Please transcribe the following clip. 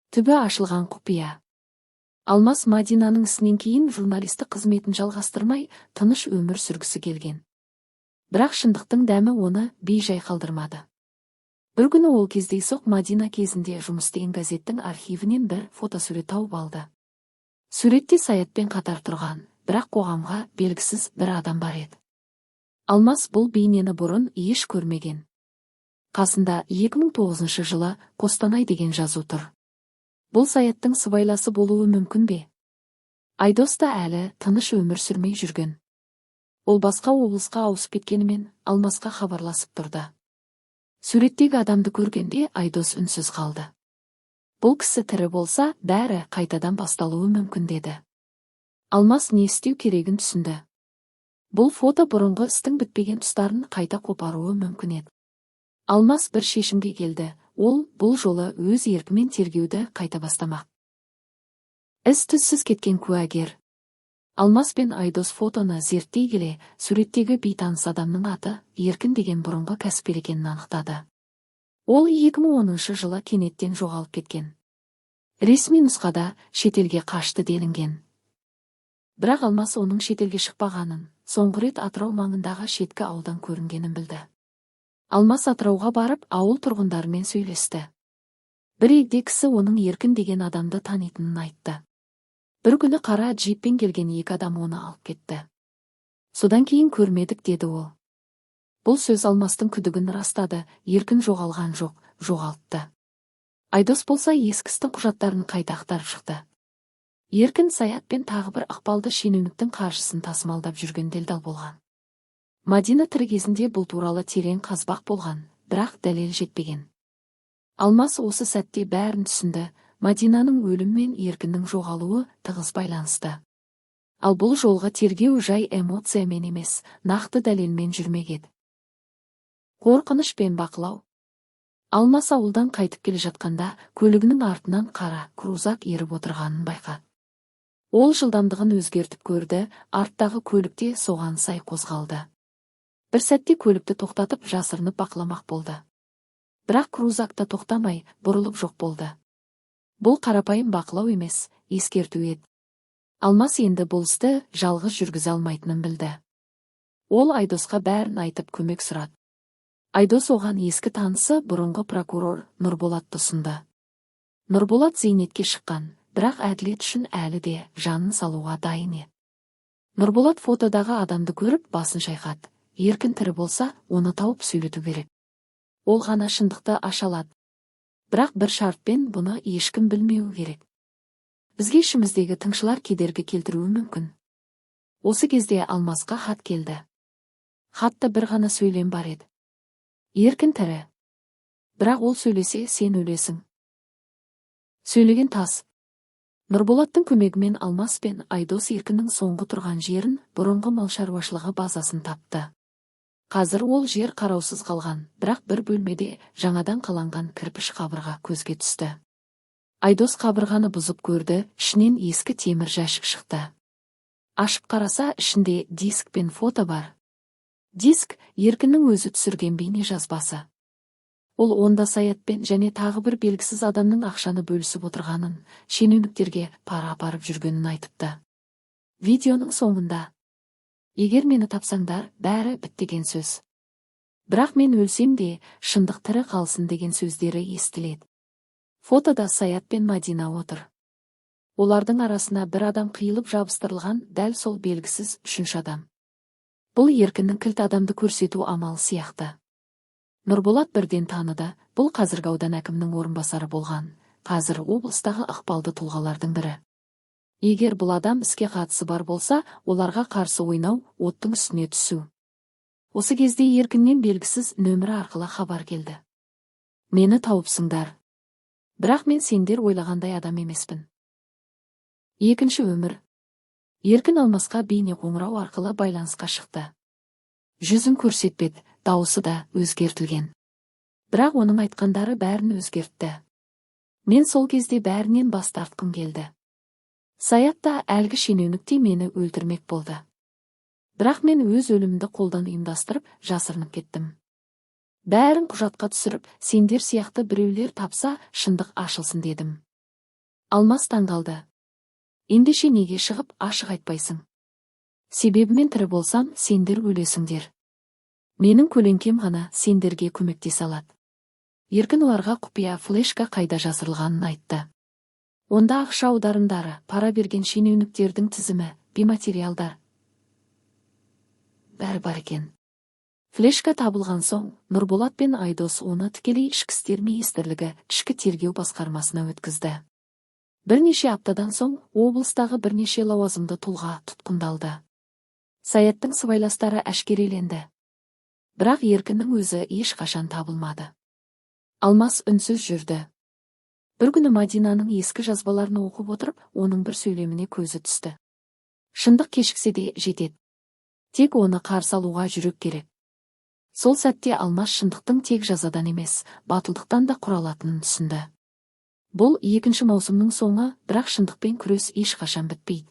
Түбі ашылған құпия. Алмас Мадинаның ісінен кейін журналистік қызметін жалғастырмай, тыныш өмір сүргісі келген. Бірақ шындықтың дәмі оны бей-жай қалдырмады. Бір күні ол кездейсоқ Мадина кезінде жұмыс істеген газеттің архивінен бір фотосурет тауып алды. Суретте Саятпен қатар тұрған, бірақ қоғамға белгісіз бір адам бар еді. Алмас бұл бейнені бұрын еш көрмеген. Қасында 2009 жылы, Қостанай деген жазу тұр. Бұл Саяттың сыбайласы болуы мүмкін бе? Айдос та әлі тыныш өмір сүрмей жүрген. Ол басқа облысқа ауысып кеткенімен, Алмасқа хабарласып тұрды. Суреттегі адамды көргенде Айдос үнсіз қалды. Бұл кісі тірі болса, бәрі қайтадан басталуы мүмкін деді. Алмас не істеу керегін түсінді. Бұл фото бұрынғы істің бітпеген тұстарын қайта қопаруы мүмкін еді. Алмас бір шешімге келді: ол бұл жолы өз еркімен тергеуді қайта бастамақ. Із түзсіз кеткен куәгер. Алмас пен Айдос фотоны зерттей келе, суреттегі бейтаныс адамның аты Еркін деген бұрынғы кәсіпкер екенін анықтады. Ол 2010 жылы кенеттен жоғалып кеткен. Ресми нұсқада шетелге қашты делінген. Бірақ Алмас оның шетелге шықпағанын, соңғы рет Атырау маңындағы шеткі ауылдан көрінгенін білді. Алмас Атырауға барып, ауыл тұрғындарымен сөйлесті. Бір егде кісі оның Еркін деген адамды танитынын айтты. Бір күні қара джиппен келген екі адам оны алып кетті. Содан кейін көрмедік, деді ол. Бұл сөз Алмастың күдігін растады: Еркін жоғалған жоқ, жоғалтты. Айдос болса, ескі істің құжаттарын қайта ақтарып шықты. Еркін Саят пен тағы бір ықпалды шенеуніктің қаржысын тасымалдап жүрген делдал болған. Мадина тірі кезінде бұл туралы терең қазбақ болған, бірақ дәлел жетпеген. Алмас осы сәтте бәрін түсінді: Мадинаның өлімі мен Еркіннің жоғалуы тығыз байланысты. Ал бұл жолғы тергеу жай эмоциямен емес, нақты дәлелмен жүрмек еді. Қорқыныш пен бақылау. Алмас ауылдан қайтып келе жатқанда, көлігінің артынан қара крузак еріп отырғанын байқады. Ол жылдамдығын өзгертіп көрді, арттағы көлік те соған сай қозғалды. Бір сәтте көлікті тоқтатып, жасырынып бақыламақ болды. Бірақ крузак та тоқтамай, бұрылып жоқ болды. Бұл қарапайым бақылау емес, ескерту еді. Алмас енді бұл істі жалғыз жүргізе алмайтынын білді. Ол Айдосқа бәрін айтып, көмек сұрады. Айдос оған ескі танысы, бұрынғы прокурор Нұрболатты ұсынды. Нұрболат зейнетке шыққан, бірақ әділет үшін әлі де жанын салуға дайын еді. Нұрболат фотодағы адамды көріп, басын шайқады. Еркін тірі болса, оны тауып сөйлету керек. Ол ғана шындықты аша алады. Бірақ бір шартпен: бұны ешкім білмеуі керек. Бізге ішіміздегі тыңшылар кедергі келтіруі мүмкін. Осы кезде Алмасқа хат келді. Хатта бір ғана сөйлем бар еді: «Еркін тірі. Бірақ ол сөйлесе, сен өлесің». Сөйлеген тас. Нұрболаттың көмегімен Алмас пен Айдос Еркіннің соңғы тұрған жерін, бұрынғы мал шаруашылығы базасын тапты. Қазір ол жер қараусыз қалған, бірақ бір бөлмеде жаңадан қаланған кірпіш қабырға көзге түсті. Айдос қабырғаны бұзып көрді, ішінен ескі темір жәшік шықты. Ашып қараса, ішінде диск пен фото бар. Диск — Еркіннің өзі түсірген бейне жазбасы. Ол онда Саятпен және тағы бір белгісіз адамның ақшаны бөлісіп отырғанын, шенеуніктерге пара апарып жүргенін айтыпты. Видеоның соңында: «Егер мені тапсаңдар, бәрі бітті сөз. Бірақ мен өлсем де, шындық тірі қалсын», деген сөздері естіледі. Фотода Саят пен Мадина отыр. Олардың арасына бір адам қиылып жабыстырылған, дәл сол белгісіз үшінші адам. Бұл Еркіннің кілт адамды көрсету амалы сияқты. Нұрболат бірден таныды: бұл қазіргі аудан әкімінің орынбасары болған, қазір облыстағы ықпалды тұлғалардың бірі. Егер бұл адам іске қатысы бар болса, оларға қарсы ойнау — оттың үстіне түсу. Осы кезде Еркіннен белгісіз нөмірі арқылы хабар келді: «Мені тауыпсыңдар. Бірақ мен сендер ойлағандай адам емеспін». Екінші өмір. Еркін Алмасқа бейне қоңырау арқылы байланысқа шықты. Жүзін көрсетпеді, дауысы да өзгертілген. Бірақ оның айтқандары бәрін өзгертті. «Мен сол кезде бәрінен бас тартқым келді. Саят та, әлгі шенеунік те мені өлтірмек болды. Бірақ мен өз өлімімді қолдан ұйымдастырып, жасырынып кеттім. Бәрін құжатқа түсіріп, сендер сияқты біреулер тапса, шындық ашылсын дедім». Алмас таңғалды. «Ендеше неге шығып, ашық айтпайсың?» «Себебі мен тірі болсам, сендер өлесіңдер. Менің көлеңкем ғана сендерге көмектесе алады». Еркін оларға құпия флешка қайда жасырылғанын айтты. Онда ақша аударымдары, пара берген шенеуніктердің тізімі, бейнематериалдар, бәрі бар екен. Флешка табылған соң, Нұрболат пен Айдос оны тікелей Ішкі істер министрлігі ішкі тергеу басқармасына өткізді. Бірнеше аптадан соң облыстағы бірнеше лауазымды тұлға тұтқындалды. Саяттың сыбайластары әшкереленді. Бірақ Еркіннің өзі ешқашан табылмады. Алмас үнсіз жүрді. Бір күні Мадинаның ескі жазбаларын оқып отырып, оның бір сөйлеміне көзі түсті: «Шындық кешіксе де жетеді. Тек оны қарсы алуға жүрек керек». Сол сәтте Алмас шындықтың тек жазадан емес, батылдықтан да құралатынын түсінді. Бұл екінші маусымның соңы, бірақ шындықпен күрес ешқашан бітпейді.